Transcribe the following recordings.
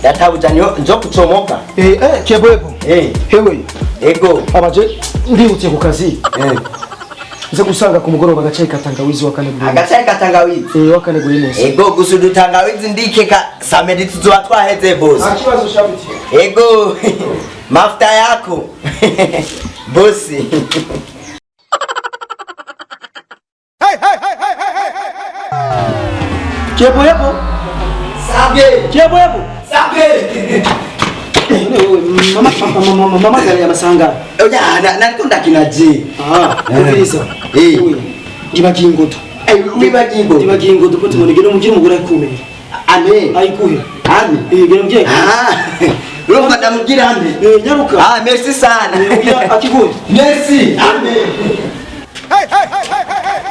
Databuja niyo nzo kucomoka. Kebwebo. Hewe. Ego. Abaje ndihutiye ku kazi. Nze gusanga ku mugoroba agacayi ka tangawizi wa kane guri. Agacayi ka tangawizi. Wa kane guri neza. Ego gusa udutangawizi ndikeka samedi tuzoba twaheze boss. Nta kibazo shabuti. Ego. Mafuta yako. Bosi. Kebwebo. Sabe. Kebwebo. Sabe. Mama mama mama gari ya masanga. Oya, nariko ndakina je. Ah, umviriza. Ngibagiye ingodo. Wibagiye ingodo. Ngibagiye ingodo ko tubone gero mugire umugore akumeye. Ame. Ayikuhe. Ame. Gero mugire. Ah. Urumva ndamubwira ame. Nyaruka. Ah, merci sana. Akiguhe. Merci. Ame. Hey hey hey hey hey.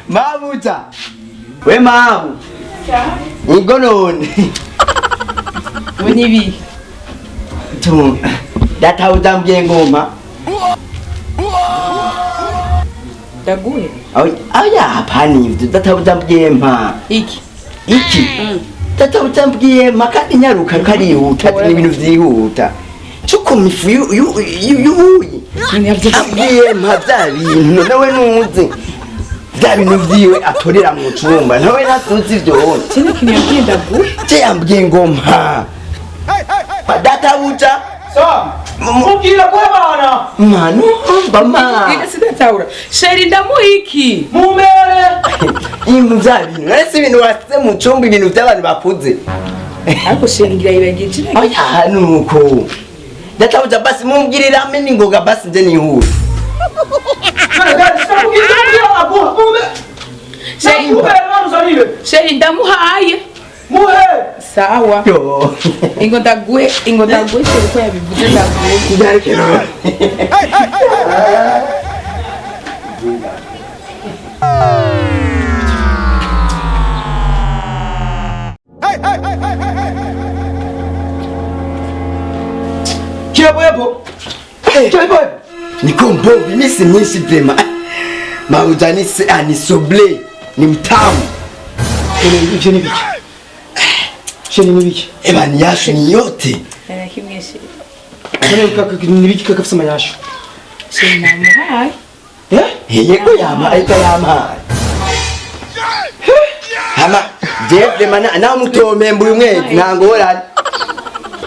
Mabuta. We mabu. Ingo none. Nibi. Tu. Data utambye ngoma. Ndaguhe. Oya hapana ivyo data utambye mpa. Iki. Iki. Data utambye mpa kandi nyaruka karihuta ni ibintu vyihuta. Chuko mifu yu yu yu. Ambwiye mpa vya bintu nawe nuze. Vya bintu vyiwe atorera mu cumba nawe nasuzi ivyo wona. Kino kintu yambwiye ndaguhe. Je yambwiye ngoma. Data buja. Sawa. Mubwira ko abana. Manu mama. Ega sidatahura. Sheri ndamuha iki? Mumere. Ibintu vya bintu. None si ibintu wasize mu cumba ibintu vy'abantu bakuze. Ariko sheri ngira yibagiye. Oya nuko. Data buja basi mumbwirira ame ningoga basi nje nihute. Sheri ndamuhaye. Muhe. Sawa. Yo. Ingo ndaguhe, ingo ndaguhe sheri ko yabivuze ndaguhe. Ndarekero. Kebwebo. Kebwebo. Niko mbovu misi myinshi vrema. Mabuja ni anisoble ni mtamu. Ivyo ni biki? Sheri ni biki? Eba ni yashu ni yote. Nana kimwe sheri. None ni biki kakafisa mayashu? Sheri namuhaye. Yego yama eka yama. Hama je vrema na mutomemba uyu mwezi ntangorane.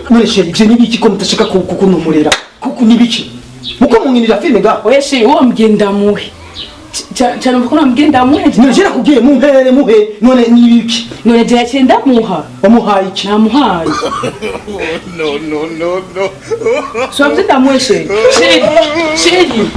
None sheri ivyo ni biki ko mutashaka kukunumurira? Kuko ni biki? Muko munginira filme ga? Oya sheri uwo mugenda muhe. Cyane mvuko namugenda muhe. None je nakubwiye mumpere muhe none ni biki? None je yaciye ndamuha. Wamuhaye iki? Namuhaye. No no no no. So mvuze ndamuhe sheri. Sheri. Sheri.